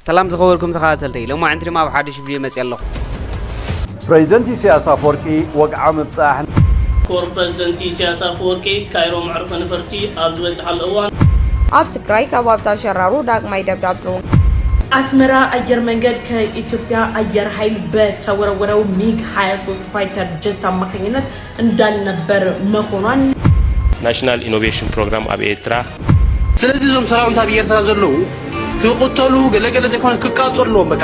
ሰላም ዝኸበርኩም ተኸታተልተይ፣ ሎማዕንቲ ድማ ኣብ ሓድሽ ቪድዮ መፅየ ኣለኹ። ፕሬዚደንት ኢሳያስ ኣፈወርቂ ወግዓ ምብጻሕ። ክቡር ፕረዚደንት ኢሳያስ ኣፈወርቂ ካይሮ መዕርፎ ነፈርቲ ኣብ ዝበጽሓሉ እዋን፣ ኣብ ትግራይ ከባብታት ሸራሮ ዳግማይ ደብዳብ ድሮን። አስመራ አየር መንገድ ከኢትዮጵያ አየር ኃይል በተወረወረው ሚግ ሃያ ሦስት ፋይተር ጀት አማካኝነት እንዳልነበር መሆኗን ናሽናል ኢኖቬሽን ፕሮግራም ኣብ ኤርትራ ስለዚ እዞም ሰራዊት ኣብ ኤርትራ ዘለዉ ክቕተሉ ገለገለ ዘይኮነ ክቃጸሉ ኣለዎም በቃ።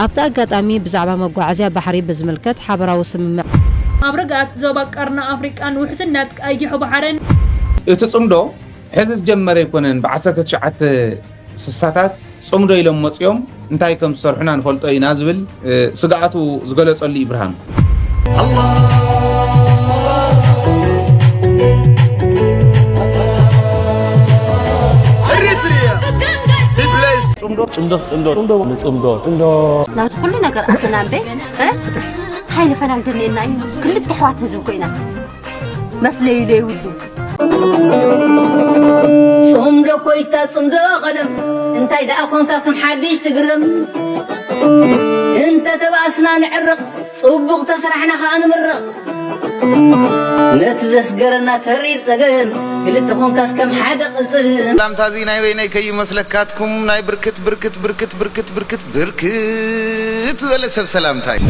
ኣብቲ ኣጋጣሚ ብዛዕባ መጓዓዝያ ባሕሪ ብዝምልከት ሓበራዊ ስምምዕ ኣብ ርግኣት ዞባ ቀርኒ ኣፍሪቃን ውሕስነት ቀይሕ ባሕርን እቲ ጽምዶ ሕዚ ዝጀመረ ኣይኮነን። ብ1960ታት ጽምዶ ኢሎም መጺኦም እንታይ ከም ዝሰርሑና ንፈልጦ ኢና ዝብል ስግኣቱ ዝገለጸሉ እዩ ብርሃኑ። ናብዚ ኩሉ ነገር ኣተና እምበይ እንታይ ንፈላል ደልየና እዩ። ክልተ ኣሕዋት ህዝቢ ኮይና መፍለዩ ዘይብሉ። ጽምዶ ኮይታ ጽምዶ ቀደም እንታይ ደኣ ኮንካ ከም ሓድሽ ትግረም። እንተ ተባእስና ንዕረቕ ጽቡቕ ተስራሕና ከኣ ንምረቕ። ነቲ ዘስገረና ተሪር ጸገም ክልተ ኮንካስ ከም ሓደ ቅጽም። ሰላምታ እዚ ናይ በይነይ ከይመስለካትኩም ናይ ብርክት ብርክት ብርክት ብርክት ብርክት ብርክት ዝበለ ሰብ ሰላምታ እዩ።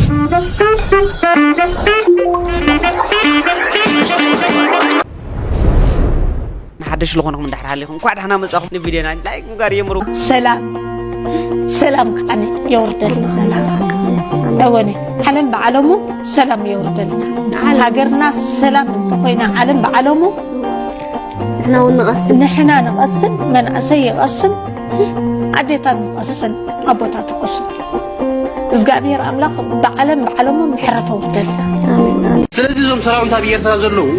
ንሓደሽ ዝኾንኩም እንድሕር ሃሊኹም እንኳዕ ደሕና መጻኹም። ንቪድዮና ላይክ ምግባር ጀምሩ። ሰላም ሰላም ከዓኒ የውርደልና። ሰላም እወኒ ዓለም ብዓለሙ ሰላም የውርደልና። ሃገርና ሰላም እንተኾይና ዓለም ብዓለሙ ንሕና እውን ንቐስን። ንሕና ንቐስን፣ መንእሰይ ይቐስን፣ ኣዴታት ንቐስን፣ ኣቦታት ይቐስን። እግዚኣብሔር ኣምላኽ ብዓለም ብዓለሙ ምሕረት ኣውርደልና። ስለዚ እዞም ሰራዊት ኣብ ኤርትራ ዘለዉ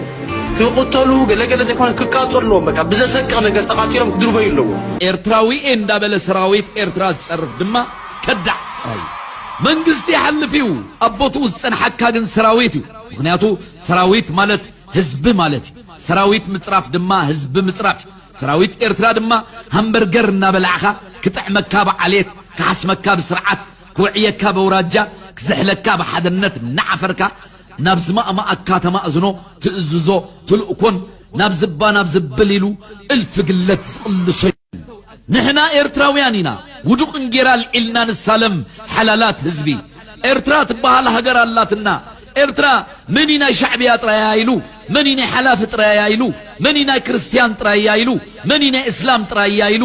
ክቕተሉ ገለገለ ዘይኮነ ክቃጸሉ ኣለዎም። በቃ ብዘሰቅቕ ነገር ተቓጺሎም ክድርበዩ ኣለዎም። ኤርትራዊ እየ እንዳበለ ሰራዊት ኤርትራ ዝጸርፍ ድማ ከዳዕ ጥራይ እዩ። መንግስቲ ይሓልፍ እዩ፣ ኣብ ቦትኡ ዝጸንሓካ ግን ሰራዊት እዩ። ምኽንያቱ ሰራዊት ማለት ህዝቢ ማለት እዩ። ሰራዊት ምጽራፍ ድማ ህዝቢ ምጽራፍ እዩ። ሰራዊት ኤርትራ ድማ ሃምበርገር እናበላዕኻ ክጥዕመካ ብዓሌት፣ ክሓስመካ ብስርዓት፣ ክውዕየካ በውራጃ፣ ክዝሕለካ ብሓድነት እናዓፈርካ ናብ ዝማእማኣካ ተማእዝኖ ትእዝዞ ትልእኮን ናብ ዝባ ናብ ዝብል ኢሉ እልፊ ግለት ዝቕልሶ እዩ። ንሕና ኤርትራውያን ኢና። ውዱቕ እንጌራ ኣልዒልና ንሳለም ሓላላት ህዝቢ። ኤርትራ ትበሃል ሃገር ኣላትና። ኤርትራ መን እዩ ናይ ሻዕብያ ጥራይ ኢሉ፣ መን እዩ ናይ ሓላፊ ጥራይ ኢሉ፣ መን እዩ ናይ ክርስትያን ጥራይ ኢሉ፣ መን እዩ ናይ እስላም ጥራይ ኢሉ።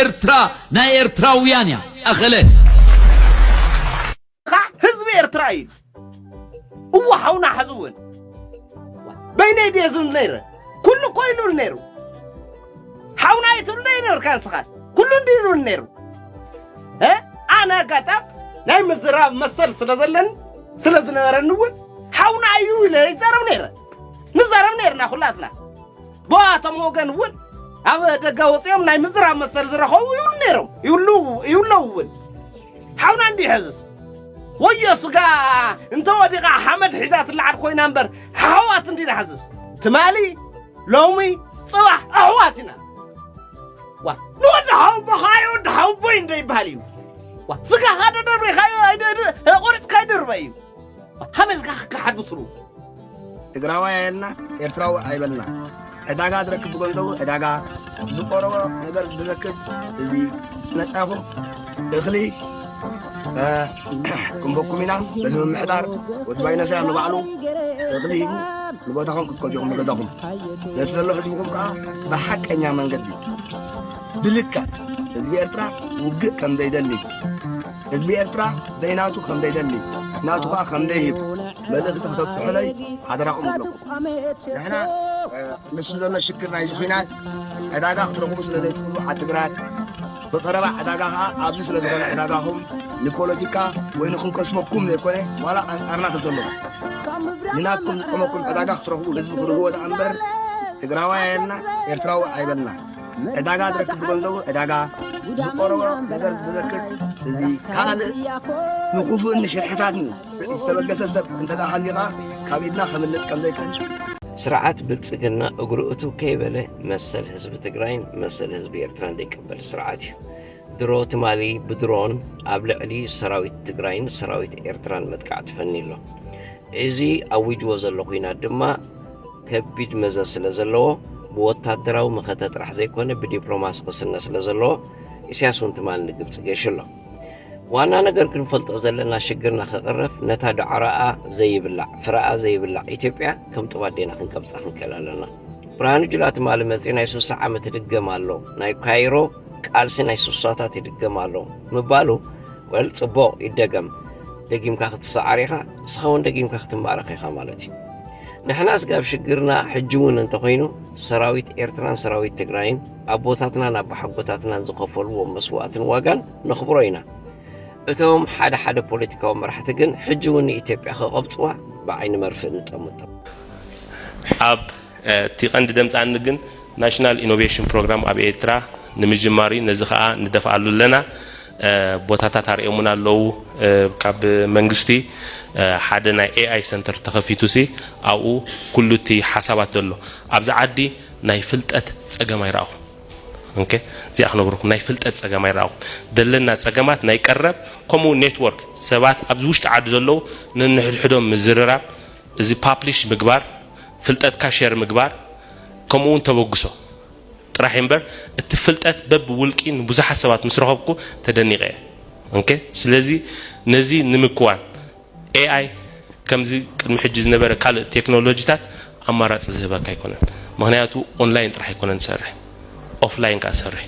ኤርትራ ናይ ኤርትራውያን እያ። ኣኸለ። ኸዓ ህዝቢ ኤርትራ እዩ። እወ ሓውና ሕዚ እውን በይነይ ድየ ዝብል ነይረ። ኩሉ እኮ ኢሉኒ ነይሩ። ሓውና እዩ ትብል ነይሩ ነርካ ንስኻስ። ኩሉ እንዲ ይብል ነይሩ። እ? ኣነ ኣጋጣም ናይ ምዝራብ መሰል ስለ ዘለኒ ስለ ዝነበረኒ እውን ሓውና እዩ ኢለ ይዛረብ ነይረ። ንዛረብ ነይርና ኩላትና። ብኣቶም ወገን እውን ኣብ ደጋ ወፂኦም ናይ ምዝራብ መሰል ዝረኸቡ ይብሉ ነይሮም። ይብሉ ይብለው እውን። ሓውና እንዲ ሕዝስ ወዮ ስጋ እንተ ወዲቓ ሓመድ ሒዛ ትለዓል ኮይና እምበር ሓዋት እንዲና ሕዝስ ትማሊ ሎሚ ጽባሕ ኣሕዋት ኢና። ዋ ንወዲ ሓውቦ ኸዓ ወዲ ሓውቦይ እንደ ይበሃል እዩ። ዋ ስጋኻ ደደርቢኻዮ ኣይደ- ቆሪጽካ ይደርበ እዩ። ሓመድካ ክከሓድ ብስሩ። ትግራዋይ ኣየልና ኤርትራዊ ኣይበልና። ዕዳጋ ዝረክብ ብገንዘቡ ዕዳጋ፣ ዝቆረቦ ነገር ዝረክብ ህዝቢ ነፃኹም እኽሊ ክንበኩም ኢና። በዚ ምምሕዳር ወዲ ባይነሳ ንባዕሉ እኽሊ ሂቡ ንቦታኹም ክትከዱ ኢኹም ንገዛኹም። ነቲ ዘሎ ህዝብኹም ከዓ ብሓቀኛ መንገዲ ብልክዕ ህዝቢ ኤርትራ ውግእ ከም ዘይደሊ ህዝቢ ኤርትራ ዘይናቱ ከም ዘይደሊ ናቱ ከዓ ከም ዘይህብ መልእኽቲ ክተብፅሑለይ ሓደራኹም ኣለኩም። ንሕና ንሱ ዘሎ ሽግር ናይዚ ኹናት ዕዳጋ ክትረኽቡ ስለ ዘይትኽእሉ ዓድግራት ብቐረባ ዕዳጋ ከዓ ኣብዚ ስለ ዝኾነ ዕዳጋኹም ንፖለቲካ ወይ ንክንከስበኩም ዘይኮነ ዋላ ኣንፃርና ተዘሎ ንናትኩም ዝጠመኩም ዕዳጋ ክትረኽቡ ህዝቢ ክርህዎ ደኣ እምበር ትግራዋይ ኣየልና ኤርትራዊ ኣይበልና። ዕዳጋ ዝረክብ ብገንዘቡ ዕዳጋ፣ ዝቆረቦ ነገር ዝረክብ እዚ ካልእ ንክፉእን ንሽርሕታትን ዝተበገሰ ሰብ እንተ ደኣ ሃልዩ ኸኣ ካብ ኢድና ከምልጥ ከም ዘይክእል ስርዓት ብልጽግና እግሩ እትው ከይበለ መሰል ህዝቢ ትግራይን መሰል ህዝቢ ኤርትራን ዘይቅበል ስርዓት እዩ። ድሮ ትማሊ ብድሮን ኣብ ልዕሊ ሰራዊት ትግራይን ሰራዊት ኤርትራን መጥቃዕቲ ፈንዩ ኣሎ። እዚ ኣዊጅዎ ዘሎ ኲናት ድማ ከቢድ መዘዝ ስለ ዘለዎ ብወታደራዊ መኸተ ጥራሕ ዘይኮነ ብዲፕሎማሲ ክስነ ስለ ዘለዎ ኢሳያስ እውን ትማሊ ንግብፂ ገይሹ ኣሎ። ዋና ነገር ክንፈልጦ ዘለና ሽግርና ክቕረፍ ነታ ዳዕሮኣ ዘይብላዕ ፍረኣ ዘይብላዕ ኢትዮጵያ ከም ጥባዴና ክንቀብፃ ክንክእል ኣለና። ብርሃኑ ጁላ ትማሊ መፂኡ ናይ ሱሳ ዓመት ይድገም ኣሎ፣ ናይ ካይሮ ቃልሲ ናይ ሱሳታት ይድገም ኣሎ ምባሉ ወል ፅቡቕ ይደገም። ደጊምካ ክትሰዓር ኢኻ፣ እስኻ እውን ደጊምካ ክትማረኽ ኢኻ ማለት እዩ። ንሕና ስጋብ ሽግርና ሕጂ እውን እንተኾይኑ ሰራዊት ኤርትራን ሰራዊት ትግራይን ኣቦታትናን ኣቦሓጎታትናን ዝኸፈልዎ መስዋእትን ዋጋን ነኽብሮ ኢና። እቶም ሓደ ሓደ ፖለቲካዊ መራሕቲ ግን ሕጂ እውን ንኢትዮጵያ ክቐብፅዋ ብዓይኒ መርፍእ ንጠምቶም። ኣብ እቲ ቀንዲ ደምፃኒ ግን ናሽናል ኢኖቬሽን ፕሮግራም ኣብ ኤርትራ ንምጅማር እዩ። ነዚ ከዓ ንደፍኣሉ ኣለና። ቦታታት ኣርእዮሙና ኣለዉ። ካብ መንግስቲ ሓደ ናይ ኤኣይ ሰንተር ተኸፊቱ ሲ ኣብኡ ኩሉ እቲ ሓሳባት ዘሎ ኣብዚ ዓዲ ናይ ፍልጠት ፀገም ኣይረኣኹ። እዚኣ ክነግርኩም ናይ ፍልጠት ፀገም ኣይረኣኹ። ዘለና ፀገማት ናይ ቀረብ ከምኡ ኔትወርክ ሰባት ኣብዚ ውሽጢ ዓዲ ዘለዉ ነንሕድሕዶም ምዝርራብ እዚ ፓፕሊሽ ምግባር ፍልጠትካ ሸር ምግባር ከምኡ እውን ተበግሶ ጥራሕ እምበር እቲ ፍልጠት በብ ውልቂ ንብዙሓት ሰባት ምስ ረኸብኩ ተደኒቐ እየ። ስለዚ ነዚ ንምክዋን ኤኣይ ከምዚ ቅድሚ ሕጂ ዝነበረ ካልእ ቴክኖሎጂታት ኣማራፂ ዝህበካ ኣይኮነን። ምክንያቱ ኦንላይን ጥራሕ ኣይኮነን ዝሰርሕ፣ ኦፍላይን ከዓ ዝሰርሕ።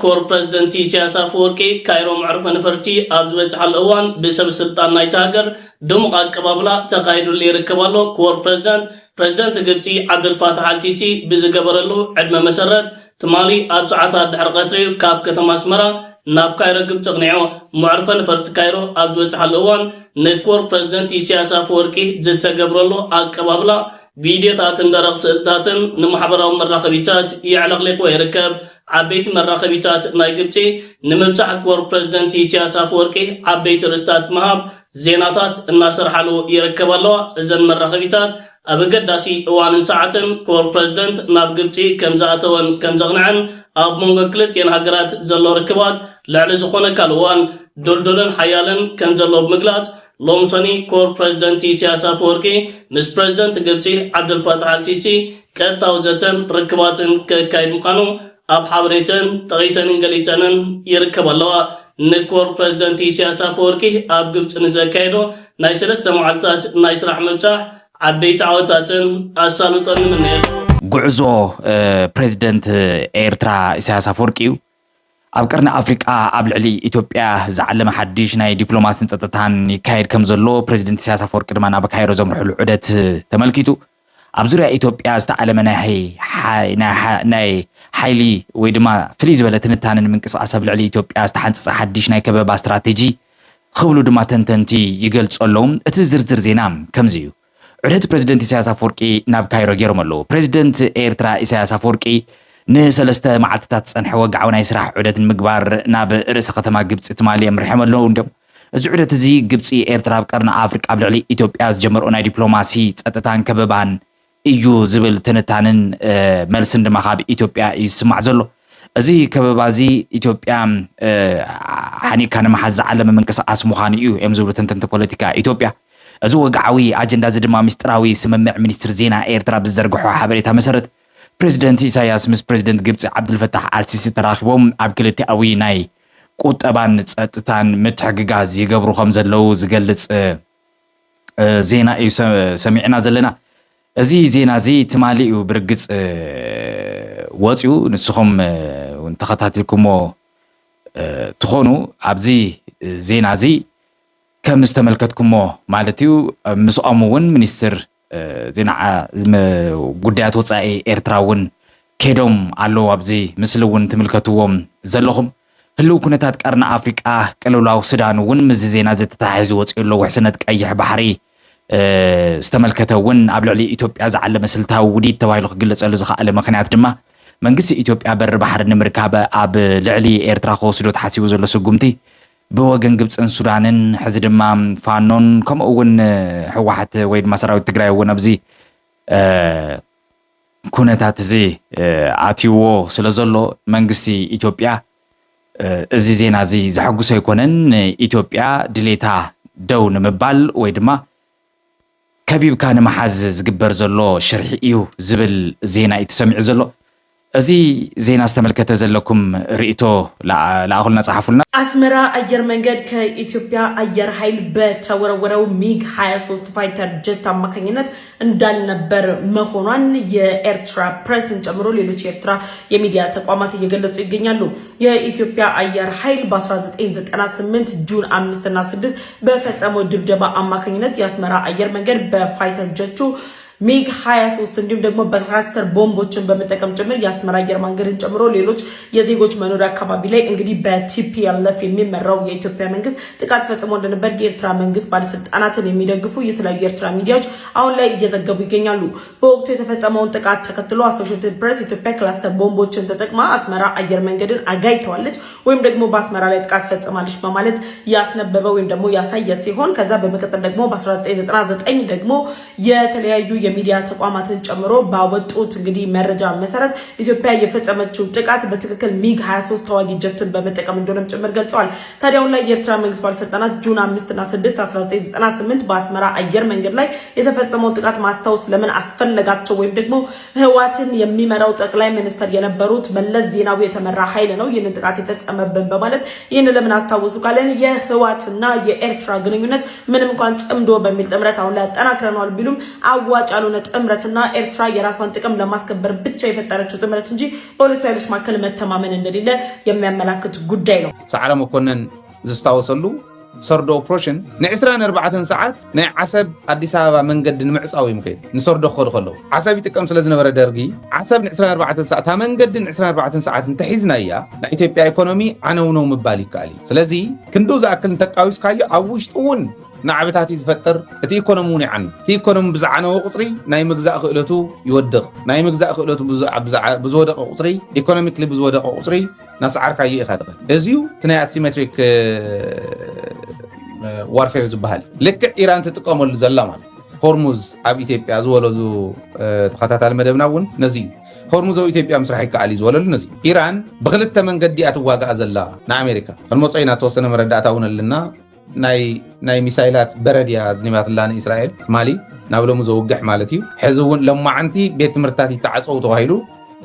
ክቡር ፕረዚደንት ኢሳያስ ኣፈወርቂ ካይሮ መዕርፎ ነፈርቲ ኣብ ዝበፅሓሉ እዋን ብሰብ ስልጣን ናይታ ሃገር ድሙቕ ኣቀባብላ ተኻይዱሉ ይርከብ ኣሎ። ክቡር ፕረዚደንት፣ ፕረዚደንት ግብፂ ዓብደልፋታሕ ኣልሲሲ ብዝገበረሉ ዕድመ መሰረት ትማሊ ኣብ ሰዓታት ድሕሪ ቀትሪ ካብ ከተማ ኣስመራ ናብ ካይሮ ግብፂ ኣቕኒዑ። መዕርፎ ነፈርቲ ካይሮ ኣብ ዝበፅሓሉ እዋን ንክቡር ፕረዚደንት ኢሳያስ ኣፈወርቂ ዝተገብረሉ ኣቀባብላ ቪድዮታትን ደረቕ ስእልታትን ንማሕበራዊ መራኸቢታት የዕለቕሊቕዎ ይርከብ። ዓበይቲ መራኸቢታት ናይ ግብፂ ንምብፃሕ ክቡር ፕረዚደንት ኢሳያስ ኣፈወርቂ ዓበይቲ ርእስታት ብምሃብ ዜናታት እናሰርሓሉ ይርከባ ኣለዋ። እዘን መራኸቢታት ኣብ ኣገዳሲ እዋንን ሰዓትን ክቡር ፕረዚደንት ናብ ግብፂ ከምዝኣተወን ከምዘቕንዐን ኣብ መንጎ ክልቲኤን ሃገራት ዘሎ ርክባት ልዕሊ ዝኾነ ካልእ እዋን ድልዱልን ሓያልን ከምዘሎ ብምግላፅ ሎምሶኒ ክቡር ፕረዚደንት ኢሳያስ ኣፈወርቂ ምስ ፕረዚደንት ግብፂ ዓብደልፋታሕ ኣልሲሲ ቀጥታዊ ዘተን ርክባትን ከካይድ ምዃኑ ኣብ ሓበሬተን ጠቒሰንን ገሊፀንን ይርከባ ኣለዋ። ንክቡር ፕረዚደንት ኢሳያስ ኣፈወርቂ ኣብ ግብፂ ንዘካየዶ ናይ ሰለስተ መዓልታት ናይ ስራሕ ምብፃሕ ዓበይቲ ዓወታትን ኣሳልጦን ንምነየሉ። ጉዕዞ ፕሬዚደንት ኤርትራ ኢሳያስ ኣፈወርቂ እዩ። ኣብ ቀርኒ ኣፍሪቃ ኣብ ልዕሊ ኢትዮጵያ ዝዓለመ ሓድሽ ናይ ዲፕሎማስን ጸጥታን ይካየድ ከም ዘሎ ፕሬዚደንት ኢሳያስ ኣፈወርቂ ድማ ናብ ካይሮ ዘምርሕሉ ዑደት ተመልኪቱ። ኣብ ዙርያ ኢትዮጵያ ዝተኣለመ ናይ ሓይ- ናይ ሓ- ናይ ሓይሊ ወይ ድማ ፍልይ ዝበለ ትንታነ ንምንቅስቃስ ኣብ ልዕሊ ኢትዮጵያ ዝተሓንፀፀ ሓድሽ ናይ ከበባ ስትራቴጂ ክብሉ ድማ ተንተንቲ ይገልፁ ኣለዉ። እቲ ዝርዝር ዜና ከምዚ እዩ። ዑደት ፕረዚደንት ኢሳያስ ኣፈወርቂ ናብ ካይሮ ገይሮም ኣለዉ። ፕረዚደንት ኤርትራ ኢሳያስ ኣፈወርቂ ንሰለስተ መዓልትታት ዝጸንሐ ወግዓዊ ናይ ስራሕ ዑደት ንምግባር ናብ ርእሰ ከተማ ግብጺ ትማሊ ኣምሪሖም ኣለዉ እንድዮም። እዚ ዑደት እዚ ግብጺ ኤርትራ ኣብ ቀርኒ ኣፍሪቃ ኣብ ልዕሊ ኢትዮጵያ ዝጀመርኦ ናይ ዲፕሎማሲ ጸጥታን ከበባን እዩ ዝብል ትንታንን መልስን ድማ ካብ ኢትዮጵያ እዩ ዝስማዕ ዘሎ። እዚ ከበባ እዚ ኢትዮጵያ ሓኒካ ንምሓዝ ዝዓለመ ምንቅስቃስ ምዃኑ እዩ እዮም ዝብሉ ተንተንቲ ፖለቲካ ኢትዮጵያ። እዚ ወግዓዊ ኣጀንዳ እዚ ድማ ምስጢራዊ ስምምዕ ሚኒስትር ዜና ኤርትራ ብዝዘርግሖ ሓበሬታ መሰረት ፕሬዚደንት ኢሳያስ ምስ ፕሬዚደንት ግብፂ ዓብዱልፈታሕ ኣልሲሲ ተራኺቦም ኣብ ክልቲኣዊ ናይ ቁጠባን ፀጥታን ምትሕግጋዝ ይገብሩ ከም ዘለዉ ዝገልፅ ዜና እዩ ሰሚዕና ዘለና። እዚ ዜና እዚ ትማሊ እዩ ብርግፅ ወፂኡ። ንስኹም እውን ተኸታቲልኩሞ ትኾኑ። ኣብዚ ዜና እዚ ከም ዝተመልከትኩሞ ማለት እዩ። ምስኦም እውን ሚኒስትር ዜና ጉዳያት ወፃኢ ኤርትራ እውን ከይዶም ኣለዉ። ኣብዚ ምስሊ እውን ትምልከትዎም ዘለኹም ህልው ኩነታት ቀርኒ ኣፍሪቃ ቅልውላው ሱዳን እውን ምስዚ ዜና እዚ ተተሓሒዙ ወፂኡ ኣሎ። ውሕስነት ቀይሕ ባሕሪ ዝተመልከተ እውን ኣብ ልዕሊ ኢትዮጵያ ዝዓለመ ስልታዊ ውዲት ተባሂሉ ክግለፀሉ ዝኸኣለ ምኽንያት ድማ መንግስቲ ኢትዮጵያ በሪ ባሕሪ ንምርካብ ኣብ ልዕሊ ኤርትራ ክወስዶ ተሓሲቡ ዘሎ ስጉምቲ ብወገን ግብፅን ሱዳንን ሕዚ ድማ ፋኖን ከምኡ እውን ህወሓት ወይ ድማ ሰራዊት ትግራይ እውን ኣብዚ ኩነታት እዚ ኣትይዎ ስለ ዘሎ መንግስቲ ኢትዮጵያ እዚ ዜና እዚ ዘሐጉሶ ኣይኮነን። ኢትዮጵያ ድሌታ ደው ንምባል ወይ ድማ ከቢብካ ንምሓዝ ዝግበር ዘሎ ሽርሒ እዩ ዝብል ዜና እዩ ተሰሚዑ ዘሎ። እዚ ዜና ዝተመልከተ ዘለኩም ርእይቶ ለኣኹልና፣ ጸሓፉልና። አስመራ አየር መንገድ ከኢትዮጵያ አየር ኃይል በተወረወረው ሚግ ሃያ ሦስት ፋይተር ጀት አማካኝነት እንዳልነበር መሆኗን የኤርትራ ፕሬስን ጨምሮ ሌሎች የኤርትራ የሚዲያ ተቋማት እየገለጹ ይገኛሉ። የኢትዮጵያ አየር ኃይል በ1998 ጁን አምስት እና ስድስት በፈጸመው ድብደባ አማካኝነት የአስመራ አየር መንገድ በፋይተር ጀቱ ሚግ ሃያ ሦስት እንዲሁም ደግሞ በክላስተር ቦምቦችን በመጠቀም ጭምር የአስመራ አየር መንገድን ጨምሮ ሌሎች የዜጎች መኖሪያ አካባቢ ላይ እንግዲህ በ ቲ ፒ ኤል ኤፍ የሚመራው የኢትዮጵያ መንግስት ጥቃት ፈጽሞ እንደነበር የኤርትራ መንግስት ባለስልጣናትን የሚደግፉ የተለያዩ የኤርትራ ሚዲያዎች አሁን ላይ እየዘገቡ ይገኛሉ። በወቅቱ የተፈጸመውን ጥቃት ተከትሎ አሶሺየትድ ፕሬስ ኢትዮጵያ ክላስተር ቦምቦችን ተጠቅማ አስመራ አየር መንገድን አጋይተዋለች ወይም ደግሞ በአስመራ ላይ ጥቃት ፈጽማለች በማለት ያስነበበ ወይም ደግሞ ያሳየ ሲሆን ከዛ በመቀጠል ደግሞ በ1999 ደግሞ የተለያዩ የሚዲያ ተቋማትን ጨምሮ ባወጡት እንግዲህ መረጃ መሰረት ኢትዮጵያ የፈጸመችው ጥቃት በትክክል ሚግ ሃያ ሦስት ተዋጊ ጀትን በመጠቀም እንደሆነም ጭምር ገልጸዋል። ታዲያ አሁን ላይ የኤርትራ መንግስት ባለስልጣናት ጁን አምስት እና ስድስት አስራ ዘጠኝ ዘጠና ስምንት በአስመራ አየር መንገድ ላይ የተፈጸመውን ጥቃት ማስታወስ ለምን አስፈለጋቸው ወይም ደግሞ ህወሓትን የሚመራው ጠቅላይ ሚኒስትር የነበሩት መለስ ዜናዊ የተመራ ኃይል ነው ይህንን ጥቃት የፈጸመብን በማለት ይህን ለምን አስታወሱ ካለን የህወሓትና የኤርትራ ግንኙነት ምንም እንኳን ጽምዶ በሚል ጥምረት አሁን ላይ አጠናክረነዋል ቢሉም አዋጭ ያልሆነ ጥምረትና ኤርትራ የራሷን ጥቅም ለማስከበር ብቻ የፈጠረችው ጥምረት እንጂ በሁለቱ ኃይሎች መካከል መተማመን እንደሌለ የሚያመላክት ጉዳይ ነው። ሰዓረ መኮንን ዝስታወሰሉ ሰርዶ ኦፕሬሽን ን24 ሰዓት ናይ ዓሰብ ኣዲስ ኣበባ መንገዲ ንምዕፃው እዮም ከይዱ። ንሰርዶ ክኸዱ ከለዉ ዓሰብ ይጥቀም ስለ ዝነበረ ደርጊ ዓሰብ ን24 ሰዓት እታ መንገዲ ን24 ሰዓት እንተሒዝናያ ናይ ኢትዮጵያ ኢኮኖሚ ዓነውነው ምባል ይከኣል እዩ። ስለዚ ክንዱ ዝኣክል እንተቃዊስካዮ ኣብ ውሽጡ እውን ናዕብታት እዩ ዝፈጥር። እቲ ኢኮኖሚ እውን ይዓኑ። እቲ ኢኮኖሚ ብዝዓነወ ቁፅሪ ናይ ምግዛእ ክእለቱ ይወድቕ። ናይ ምግዛእ ክእለቱ ብዝወደቀ ቁፅሪ ኢኮኖሚክሊ ብዝወደቀ ቁፅሪ ናስዓርካዮ ኢኻ ትኽእል። እዚዩ እቲ ናይ ኣሲሜትሪክ ዋርፌር ዝበሃል ልክዕ ኢራን ትጥቀመሉ ዘላ ማለት ሆርሙዝ ኣብ ኢትዮጵያ ዝበለዙ ተኸታታሊ መደብና እውን ነዚ እዩ። ሆርሙዝ ኣብ ኢትዮጵያ ምስራሕ ይከኣል እዩ ዝበለሉ ነዚ እዩ። ኢራን ብክልተ መንገዲ እያ ትዋጋእ ዘላ ንኣሜሪካ። ክንመጾ ኢና፣ ተወሰነ መረዳእታ እውን ኣለና። ናይ ናይ ሚሳይላት በረድ እያ ዝኒባትላ ንእስራኤል ትማሊ ናብ ሎሚ ዘውግሕ ማለት እዩ። ሕዚ እውን ለማዓንቲ ቤት ትምህርትታት ይተዓፀው ተባሂሉ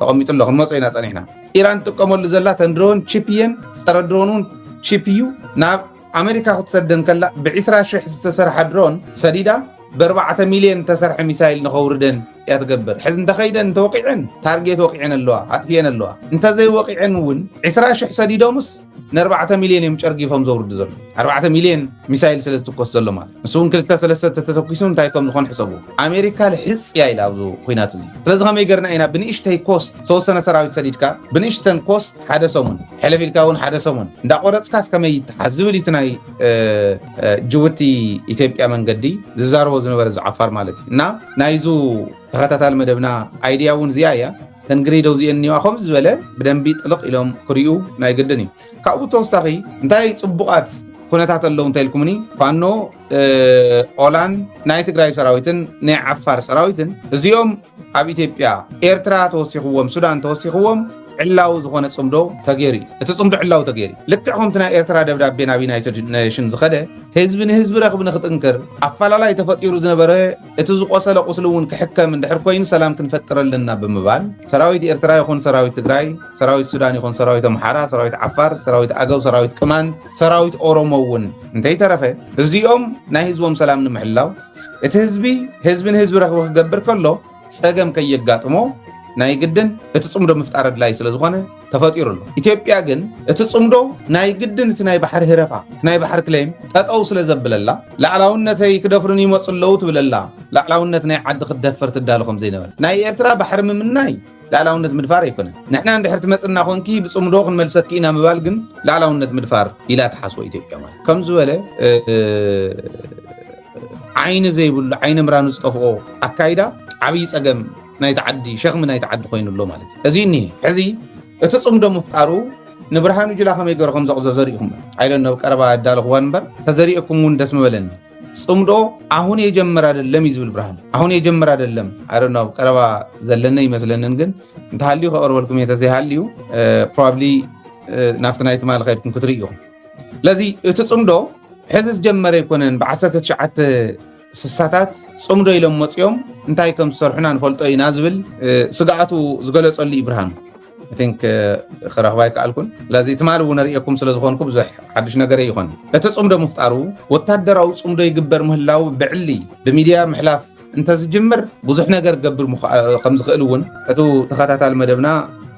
ተቐሚጡ ኣሎ። ክንመጾ ኢና ጸኒሕና። ኢራን ትጥቀመሉ ዘላ ተን ድሮን ቺፕ እየን፣ ጸረ ድሮን እውን ቺፕ እዩ። ናብ ኣሜሪካ ክትሰደን ከላ ብ20 ሺሕ ዝተሰርሓ ድሮን ሰዲዳ ብ4 ሚልዮን ተሰርሐ ሚሳይል ንኸውርደን እያ ትገብር። ሕዚ እንተኸይደን እንተወቂዐን ታርጌት ወቂዐን ኣለዋ፣ ኣጥፊአን ኣለዋ። እንተዘይወቂዐን እውን 20 ሺሕ ሰዲዶምስ ን4 ሚልዮን እዮም ጨርጊፎም ዘውርዱ ዘሎ። 4 ሚልዮን ሚሳይል ስለ ዝትኮስ ዘሎ ማለት ንሱ እውን ክልተ ሰለስተ ተተተኪሱ እንታይ ከም ዝኾን ሕሰቡ። ኣሜሪካ ልሕፅ እያ ኢላ ኣብዚ ኩናት እዚ። ስለዚ ከመይ ገርና ኢና ብንእሽተይ ኮስት ዝተወሰነ ሰራዊት ሰዲድካ ብንእሽተን ኮስት ሓደ ሰሙን ሕልፍ ኢልካ እውን ሓደ ሰሙን እንዳቆረፅካስ ከመይ ይተሓዝ ዝብል እቲ ናይ እ፣ እ፣ ጅቡቲ ኢትዮጵያ መንገዲ ዝዛረቦ ዝነበረ እዚ ዓፋር ማለት እዩ። እና ናይዙ ተኸታታሊ መደብና ኣይድያ እውን እዚኣ እያ። ተን ግሪደው እዚአን እኒዋ ከምዚ ዝበለ ብደንቢ ጥልቕ ኢሎም ክሪኡ ናይ ግድን እዩ። ካብኡ ተወሳኺ እንታይ ፅቡቓት ኩነታት ኣለዉ እንታይ ኢልኩምኒ ፋኖ እ፣ ኦላን ናይ ትግራይ ሰራዊትን ናይ ዓፋር ሰራዊትን እዚኦም ኣብ ኢትዮጵያ ኤርትራ ተወሲኽዎም ሱዳን ተወሲኽዎም ዕላዊ ዝኾነ ፅምዶ ተገይሩ እዩ። እቲ ፅምዶ ዕላዊ ተገይሩ እዩ። ልክዕ ከምቲ ናይ ኤርትራ ደብዳቤ ናብ ዩናይትድ ኔሽን ዝኸደ ህዝቢ ንህዝቢ ረኽቢ ንክጥንክር ኣፈላላይ ተፈጢሩ ዝነበረ እቲ ዝቆሰለ ቁስሊ እውን ክሕከም እንድሕር ኮይኑ ሰላም ክንፈጥር ኣለና ብምባል ሰራዊት ኤርትራ ይኹን ሰራዊት ትግራይ፣ ሰራዊት ሱዳን ይኹን ሰራዊት ኣምሓራ፣ ሰራዊት ዓፋር፣ ሰራዊት ኣገው፣ ሰራዊት ቅማንት፣ ሰራዊት ኦሮሞ እውን እንተይተረፈ እዚኦም ናይ ህዝቦም ሰላም ንምሕላው እቲ ህዝቢ ህዝቢ ንህዝቢ ረኽቢ ክገብር ከሎ ፀገም ከየጋጥሞ ናይ ግድን እቲ ፅምዶ ምፍጣር ኣድላይ ስለ ዝኾነ ተፈጢሩ ኣሎ። ኢትዮጵያ ግን እቲ ፅምዶ ናይ ግድን እቲ ናይ ባሕሪ ህረፋ እቲ ናይ ባሕሪ ክሌም ጠጠው ስለ ዘብለላ ላዕላውነተይ ክደፍሩን ይመፁ ኣለዉ ትብለላ። ላዕላውነት ናይ ዓዲ ክትደፍር ትዳሎ ከም ዘይነበረ ናይ ኤርትራ ባሕሪ ምምናይ ላዕላውነት ምድፋር ኣይኮነን። ንሕና እንድሕር ትመፅና ኮንኪ ብፅምዶ ክንመልሰኪ ኢና ምባል ግን ላዕላውነት ምድፋር ኢላ ትሓስቦ ኢትዮጵያ ማለት ከም ዝበለ እ፣ እ፣ ዓይኒ ዘይብሉ ዓይኒ ምራኑ ዝጠፍኦ ኣካይዳ ዓብዪ ፀገም ናይቲ ዓዲ ሸኽሚ ናይቲ ዓዲ ኮይኑ ኣሎ ማለት እዩ። እዚ እኒሄ ሕዚ እቲ ፅምዶ ምፍጣሩ ንብርሃኑ ጁላ ከመይ ገይሩ ከም ዘቕዞ ዘሪእኹም ኣይደን ኣብ ቀረባ ኣዳለኽዋን እምበር ተዘሪእኩም እውን ደስ ምበለኒ። ጽምዶ አሁን የጀመረ አይደለም እዩ ዝብል ብርሃኑ። አሁን የጀመረ አይደለም። I don't know፣ ቀረባ ዘለነ ይመስለንን፣ ግን እንተሃልዩ ከቕርበልኩም እየ፣ ተዘይሃልዩ ፕሮባብሊ ናብቲ ናይ ትማሊ ከድኩም ክትርእዩ። ስለዚ እቲ ጽምዶ ሕዚ ዝጀመረ ኣይኮነን። ብ1960ታት ጽምዶ ኢሎም መጺኦም እንታይ ከም ዝሰርሑና ንፈልጦ ኢና ዝብል ስግኣቱ ዝገለጸሉ እዩ ብርሃኑ። I think ክረኽባ ኣይከኣልኩን። ስለዚ ትማሊ እውን ርእየኩም ስለ ዝኾንኩ ብዙሕ ሓድሽ ነገር ኣይኾን። እቲ ጽምዶ ምፍጣሩ፣ ወታደራዊ ጽምዶ ይግበር ምህላው ብዕሊ ብሚድያ ምሕላፍ እንተዝጅምር ብዙሕ ነገር ክገብር ከም ዝኽእል እውን እቱ ተኸታታሊ መደብና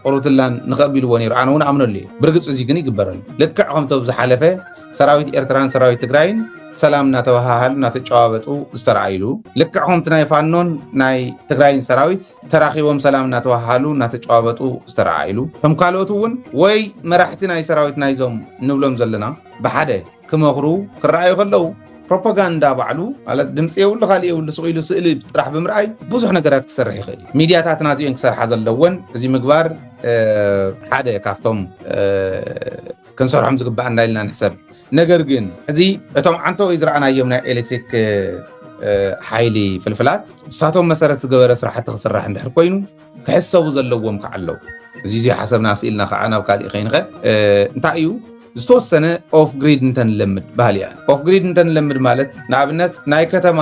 ቁሩትላን ንኸቢልዎ ነይሩ። ኣነ እውን ኣምነሉ እየ። ብርግጽ እዚ ግን ይግበረሉ። ልክዕ ከምቲ ኣብ ዝሓለፈ ሰራዊት ኤርትራን ሰራዊት ትግራይን ሰላም እናተባሃሃሉ እናተጨባበጡ ዝተረኣይሉ፣ ልክዕ ከምቲ ናይ ፋኖን ናይ ትግራይን ሰራዊት ተራኺቦም ሰላም እናተባሃሃሉ እናተጨባበጡ ዝተረኣይሉ፣ ከም ካልኦት እውን ወይ መራሕቲ ናይ ሰራዊት ናይዞም ንብሎም ዘለና ብሓደ ክመኽሩ ክረኣዩ ከለዉ ፕሮፓጋንዳ ባዕሉ ማለት ድምፂ የብሉ፣ ካልእ የብሉ፣ ስቕ ኢሉ ስእሊ ጥራሕ ብምርኣይ ብዙሕ ነገራት ክሰርሕ ይኽእል እዩ። ሚድያታትና እዚኦን ክሰርሓ ዘለወን እዚ ምግባር ሓደ ካብቶም ክንሰርሖም ዝግባእ እንዳኢልና ንሕሰብ። ነገር ግን እዚ እቶም ዓንተወይ ዝረኣናዮም ናይ ኤሌክትሪክ ሓይሊ ፍልፍላት እሳቶም መሰረት ዝገበረ ስራሕቲ ክስራሕ እንድሕር ኮይኑ ክሕሰቡ ዘለዎም ከዓ ኣለዉ። እዚ እዚ ሓሰብና ስኢልና ከዓ ናብ ካሊእ ከይንኸድ እንታይ እዩ ዝተወሰነ ኦፍ ግሪድ እንተንለምድ ባህል እያ። ኦፍ ግሪድ እንተንለምድ ማለት ንኣብነት ናይ ከተማ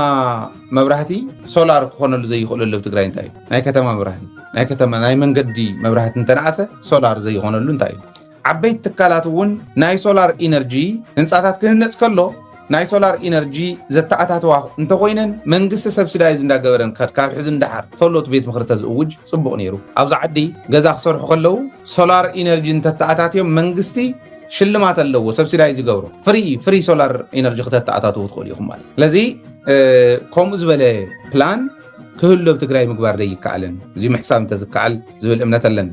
መብራህቲ ሶላር ክኾነሉ ዘይኽእለሉ ኣብ ትግራይ እንታይ እዩ? ናይ ከተማ መብራህቲ ናይ ከተማ ናይ መንገዲ መብራህቲ እንተነኣሰ ሶላር ዘይኾነሉ እንታይ እዩ? ዓበይቲ ትካላት እውን ናይ ሶላር ኢነርጂ ህንፃታት ክህነፅ ከሎ ናይ ሶላር ኢነርጂ ዘተኣታተዋ እንተኮይነን መንግስቲ ሰብሲዳይዝ እንዳገበረን ካብ ሕዚ እንዳሓር ተሎት ቤት ምክሪ ተዝእውጅ ፅቡቅ ነይሩ። ኣብዚ ዓዲ ገዛ ክሰርሑ ከለዉ ሶላር ኢነርጂ እንተተኣታትዮም መንግስቲ ሽልማት ኣለዎ፣ ሰብሲዳይዝ ይገብሮ። ፍሪ ፍሪ ሶላር ኢነርጂ ክተተኣታትዉ ትኽእሉ ኢኹም ማለት። ስለዚ ከምኡ ዝበለ ፕላን ክህሉ ኣብ ትግራይ ምግባር ደይከኣልን እዚ ምሕሳብ እንተዝከኣል ዝብል እምነት ኣለኒ።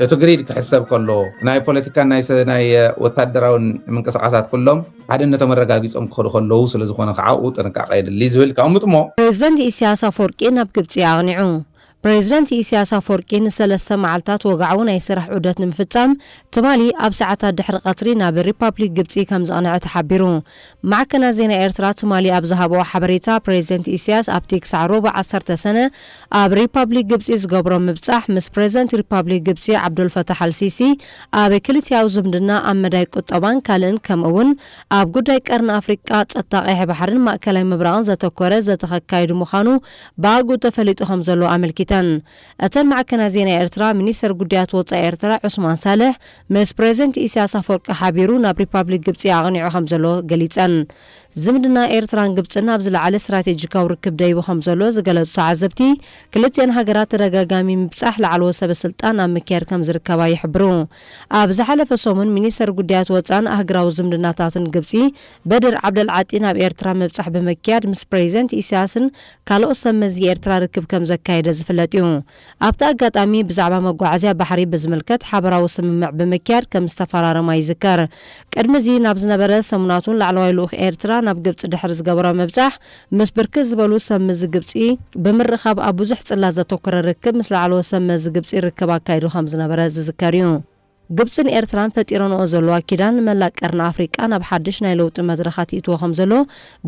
እቲ ግሪድ ክሕሰብ ከሎ ናይ ፖለቲካን ናይ ወታደራውን ምንቅስቃሳት ኩሎም ሓድነቶም ኣረጋጊፆም ክኸዱ ከለዉ ስለዝኾነ ከዓ ኡ ጥንቃቄ የድሊ ዝብል ከምጥሞ። ፕሬዚደንት ኢሳያስ ኣፈወርቂ ናብ ግብፂ ኣቕኒዑ። ፕሬዚደንት ኢሳያስ ኣፈወርቂ ንሰለስተ መዓልታት ወግዓዊ ናይ ስራሕ ዑደት ንምፍፃም ትማሊ ኣብ ሰዓታት ድሕሪ ቀትሪ ናብ ሪፓብሊክ ግብፂ ከም ዘቕንዐ ተሓቢሩ። ማዕከናት ዜና ኤርትራ ትማሊ ኣብ ዝሃብኦ ሓበሬታ ፕሬዚደንት ኢሳያስ ኣብቲ ክሳዕ ረቡዕ ዓሰርተ ሰነ ኣብ ሪፓብሊክ ግብፂ ዝገብሮ ምብፃሕ ምስ ፕሬዚደንት ሪፓብሊክ ግብፂ ዓብዱልፈታሕ ኣልሲሲ ኣብ ክልቲያዊ ዝምድና ኣብ መዳይ ቁጠባን ካልእን ከምኡ እውን ኣብ ጉዳይ ቀርኒ ኣፍሪቃ ጸጥታ ቀይሕ ባሕርን ማእከላይ ምብራቕን ዘተኮረ ዘተ ከካይዱ ምዃኑ ብኣግኡ ተፈሊጡ ከም ዘሎ ኣመልኪተን። እተን ማዕከናት ዜና ኤርትራ ሚኒስተር ጉዳያት ወጻኢ ኤርትራ ዑስማን ሳልሕ ምስ ፕሬዚደንት ኢሳያስ ኣፈወርቂ ሓቢሩ ናብ ሪፓብሊክ ግብጺ ኣቕኒዑ ከም ዘሎ ገሊጸን። ዝምድና ኤርትራን ግብጽን ኣብ ዝለዓለ ስትራቴጂካዊ ርክብ ደይቡ ከም ዘሎ ዝገለጹ ተዓዘብቲ፣ ክልቲኤን ሃገራት ተደጋጋሚ ምብጻሕ ላዕለዎት ሰበ ስልጣን ኣብ ምክያድ ከም ዝርከባ ይሕብሩ። ኣብ ዝሓለፈ ሰሙን ሚኒስተር ጉዳያት ወጻን ኣህግራዊ ዝምድናታትን ግብጺ በድር ዓብደል ዓጢ ናብ ኤርትራ ምብጻሕ ብምክያድ ምስ ፕሬዚደንት ኢሳያስን ካልኦት ሰብ መዚ ኤርትራ ርክብ ከም ዘካየደ ዝፍለጥ እዩ። ኣብቲ ኣጋጣሚ ብዛዕባ መጓዓዝያ ባሕሪ ብዝምልከት ሓበራዊ ስምምዕ ብምክያድ ከም ዝተፈራረማ ይዝከር። ቅድሚ እዚ ናብ ዝነበረ ሰሙናት እውን ላዕለዋይ ልኡኽ ኤርትራ ናብ ግብጺ ድሕሪ ዝገበሮ ምብጻሕ ምስ ብርክት ዝበሉ ሰብ መዚ ግብጺ ብምርኻብ ኣብ ብዙሕ ጽላት ዘተኮረ ርክብ ምስ ላዕለዎት ሰብ መዚ ግብጺ ርክብ ኣካይዱ ከም ዝነበረ ዝዝከር እዩ። ግብጽን ኤርትራን ፈጢረንኦ ዘለዋ ኪዳን ንመላእ ቀርኒ ኣፍሪቃ ናብ ሓድሽ ናይ ለውጢ መድረኻት ይእትዎ ከም ዘሎ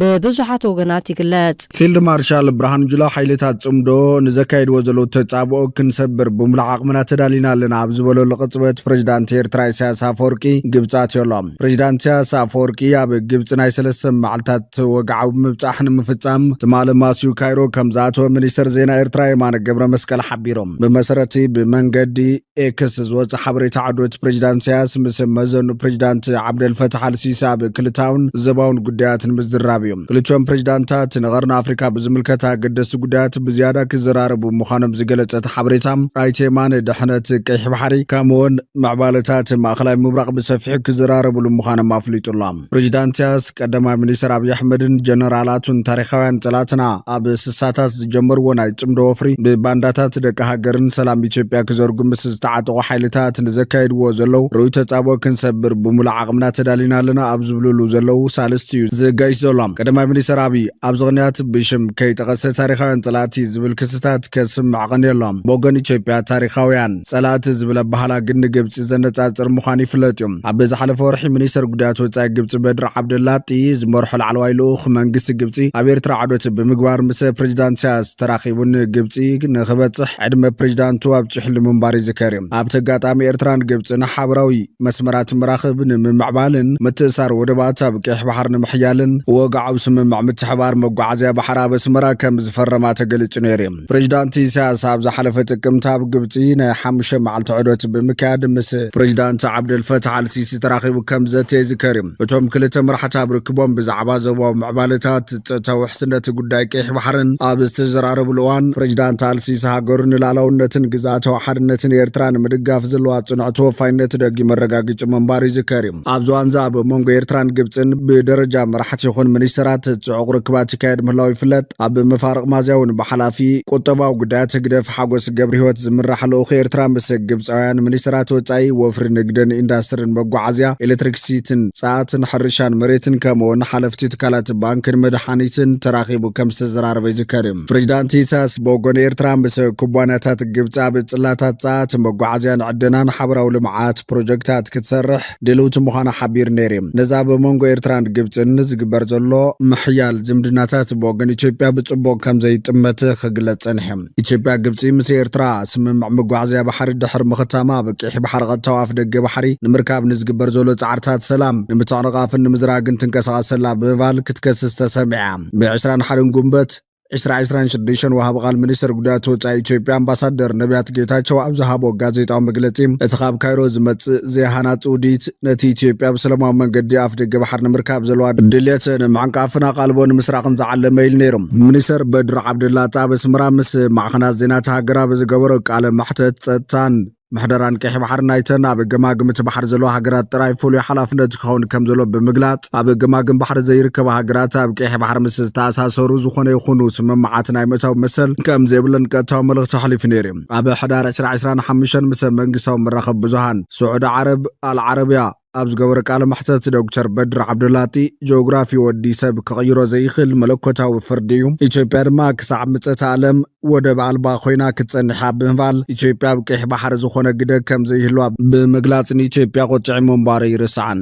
ብብዙሓት ወገናት ይግለጽ። ፊልድ ማርሻል ብርሃኑ ጁላ ሓይልታት ጽምዶ ንዘካየድዎ ዘለዉ ተጻብኦ ክንሰብር ብምሉእ ዓቕምና ተዳሊና ኣለና ኣብ ዝበለሉ ቅጽበት ፕሬዚዳንት ኤርትራ ኢሳያስ ኣፈወርቂ ግብጺ ኣትዮ ኣሎ። ፕሬዚዳንት ኢሳያስ ኣፈወርቂ ኣብ ግብጺ ናይ ሰለስተ መዓልታት ወግዓዊ ምብጻሕ ንምፍጻም ትማሊ ማስዩ ካይሮ ከም ዝኣተወ ሚኒስተር ዜና ኤርትራ የማነ ገብረ መስቀል ሓቢሮም። ብመሰረቲ ብመንገዲ ኤክስ ዝወፀ ሓበሬታ ዓዶት ፕሬዚዳንት ኢሳያስ ምስ መዘኑ ፕሬዚዳንት ዓብደልፈታሕ ኣልሲሲ ኣብ ክልታውን ዘባውን ጉዳያት ንምዝርራብ እዮም። ክልቲኦም ፕሬዚዳንታት ንቐርኒ ኣፍሪካ ብዝምልከት ኣገደስቲ ጉዳያት ብዝያዳ ክዘራረቡ ምዃኖም ዝገለጸ እቲ ሓበሬታ ኣይቴማን ድሕነት ቀይሕ ባሕሪ ከምኡውን ምዕባለታት ማእኸላይ ምብራቕ ብሰፊሑ ክዘራረብሉ ምዃኖም ኣፍሊጡ ኣሎ። ፕሬዚዳንት ኢሳያስ ቀዳማይ ሚኒስትር ኣብይ ኣሕመድን ጀነራላቱን ታሪኻውያን ጸላትና ኣብ ስሳታት ዝጀመርዎ ናይ ጽምዶ ወፍሪ ብባንዳታት ደቂ ሃገርን ሰላም ኢትዮጵያ ክዘርጉ ምስ ዝተዓጠቑ ሓይልታት ንዘካየድዎ ዝብልዎ ዘለዉ፣ ርኡይ ተጻብኦ ክንሰብር ብሙሉእ ዓቕምና ተዳሊና ኣለና ኣብ ዝብልሉ ዘለዉ ሳልስቲ እዩ ዝጋይሽ ዘሎ። ቀዳማይ ሚኒስተር ኣብይ ኣብዚ ቅንያት ብሽም ከይጠቐሰ ታሪኻውያን ጸላእቲ ዝብል ክስታት ከስምዕ ቀንዩ ኣሎ። ብወገን ኢትዮጵያ ታሪኻውያን ጸላእቲ ዝብል ኣበሃህላ ግን ንግብጺ ዘነጻጽር ምዃኑ ይፍለጥ እዩ። ኣብ ዝሓለፈ ወርሒ ሚኒስተር ጉዳያት ወጻኢ ግብጺ በድር ዓብደላጢ ዝመርሖ ላዕለዋይ ልኡኽ መንግስቲ ግብጺ ኣብ ኤርትራ ዑደት ብምግባር ምስ ፕሬዚዳንት ኢሳያስ ተራኺቡ ንግብጺ ንኽበጽሕ ዕድመ ፕሬዚዳንቱ ኣብጺሑሉ ምንባሩ ይዝከር እዩ። ኣብቲ ኣጋጣሚ ኤርትራን ግብጽን ሓበራዊ መስመራት መራኽብ ንምምዕባልን ምትእሳር ወደባት ኣብ ቀይሕ ባሕሪ ንምሕያልን ወግዓዊ ስምምዕ ምትሕባር መጓዓዝያ ባሕሪ ኣብ ኣስመራ ከም ዝፈረማ ተገሊጹ ነይሩ እዩ። ፕሬዚዳንት ኢሳያስ ኣብ ዝሓለፈ ጥቅምቲ ኣብ ግብጺ ናይ ሓሙሽተ መዓልቲ ዑደት ብምክያድ ምስ ፕሬዚዳንት ዓብደልፈታሕ ኣልሲሲ ተራኺቡ ከም ዘተ ይዝከር እዩ። እቶም ክልተ መራሕቲ ኣብ ርክቦም ብዛዕባ ዞባዊ ምዕባለታት፣ ጸጥታዊ ውሕስነት፣ ጉዳይ ቀይሕ ባሕርን ኣብ ዝተዘራረብሉ እዋን፣ ፕሬዚዳንት ኣልሲሲ ሃገሩ ንላዕላውነትን ግዝኣታዊ ሓድነትን ኤርትራ ንምድጋፍ ዘለዋ ጽኑዕ ተወፋይነት ደጊሙ ኣረጋጊጹ ምንባሩ ይዝከር እዩ። ኣብዚ እዋንዚ ኣብ መንጎ ኤርትራን ግብጽን ብደረጃ መራሕቲ ይኹን ሚኒስተራት ጽዑቕ ርክባት ይካየድ ምህላው ይፍለጥ። ኣብ መፋርቕ ሚያዝያ እውን ብሓላፊ ቁጠባዊ ጉዳያት ህግደፍ ሓጎስ ገብረህይወት ዝምራሕ ልኡኽ ኤርትራ ምስ ግብጻውያን ሚኒስተራት ወጻኢ፣ ወፍሪ፣ ንግድን ኢንዳስትሪን፣ መጓዓዝያ፣ ኤሌክትሪክሲቲን ጸዓትን፣ ሕርሻን መሬትን ከምኡውን ሓለፍቲ ትካላት ባንክን መድሓኒትን ተራኺቡ ከም ዝተዘራረበ ይዝከር እዩ። ፕሬዚዳንት ኢሳያስ ብወገኑ ኤርትራ ምስ ኩባንያታት ግብጺ ኣብ ጽላታት ጸዓት፣ መጓዓዝያን ዕደናን ሓበራዊ ልምዓት ፕሮጀክታት ክትሰርሕ ድልውቲ ምዃና ሓቢሩ ነይሩ እዩ። ነዚ ኣብ መንጎ ኤርትራን ግብጽን ዝግበር ዘሎ ምሕያል ዝምድናታት ብወገን ኢትዮጵያ ብጽቡቕ ከም ዘይጥመት ክግለጽ ጸኒሑ። ኢትዮጵያ ግብጺ ምስ ኤርትራ ስምምዕ መጓዓዝያ ባሕሪ ድሕሪ ምኽታማ ኣብ ቀይሕ ባሕሪ ቀጥታዊ ኣፍ ደገ ባሕሪ ንምርካብ ንዝግበር ዘሎ ጻዕርታት ሰላም ንምትዕንቓፍን ንምዝራግን ትንቀሳቐስ ኣላ ብምባል ክትከስስ ተሰሚዓ። ብ ዕስራን ሓደን ጉንበት ዕስራ ዕስራን ሽዱሽተን ወሃቢ ቃል ሚኒስትር ጉዳያት ወጻኢ ኢትዮጵያ ኣምባሳደር ነቢያት ጌታቸው ኣብ ዝሃቦ ጋዜጣዊ መግለጺ፣ እቲ ካብ ካይሮ ዝመጽእ ዘይሃናጺ ውዲት ነቲ ኢትዮጵያ ብሰላማዊ መንገዲ ኣፍ ደገ ባሕሪ ንምርካብ ዘለዋ ድልየት ንምዕንቃፍን ኣቓልቦ ንምስራቕን ዝዓለመ ኢሉ ነይሩ። ሚኒስተር በድር ዓብደላጣ ኣብ ኣስመራ ምስ ማዕኸናት ዜና እታ ሃገር ኣብ ዝገበሮ ቃለ መሕተት፣ ጸጥታን ምሕደራን ቀይሕ ባሕሪ ናይተን ኣብ ገማግም እቲ ባሕሪ ዘለዋ ሃገራት ጥራይ ፍሉይ ሓላፍነት ክኸውን ከም ዘለዎ ብምግላጽ፣ ኣብ ገማግም ባሕሪ ዘይርከባ ሃገራት ኣብ ቀይሕ ባሕሪ ምስ ዝተኣሳሰሩ ዝኾነ ይኹኑ ስምምዓት ናይ ምእታው መሰል ከም ዘይብለን ቀጥታዊ መልእኽቲ ኣሕሊፉ ነይሩ እዩ። ኣብ ሕዳር ዕስራ ዕስራን ሓሙሽተን ምስ መንግስታዊ መራኸቢ ብዙሃን ስዑዲ ዓረብ ኣልዓረብያ ኣብ ዝገበረ ቃለ መሕተት፣ ዶክተር በድር ዓብዱላጢ፣ ጂኦግራፊ ወዲ ሰብ ክቕይሮ ዘይኽእል መለኮታዊ ፍርዲ እዩ። ኢትዮጵያ ድማ ክሳዕ ምጽእቲ ዓለም ወደብ ኣልባ ኮይና ክትጸንሕ ኣብ ብምባል፣ ኢትዮጵያ ኣብ ቀይሕ ባሕሪ ዝኾነ ግደ ከም ዘይህልዋ ብምግላጽ፣ ንኢትዮጵያ ቆጢዑ ምንባሩ ኣይርሳዕን።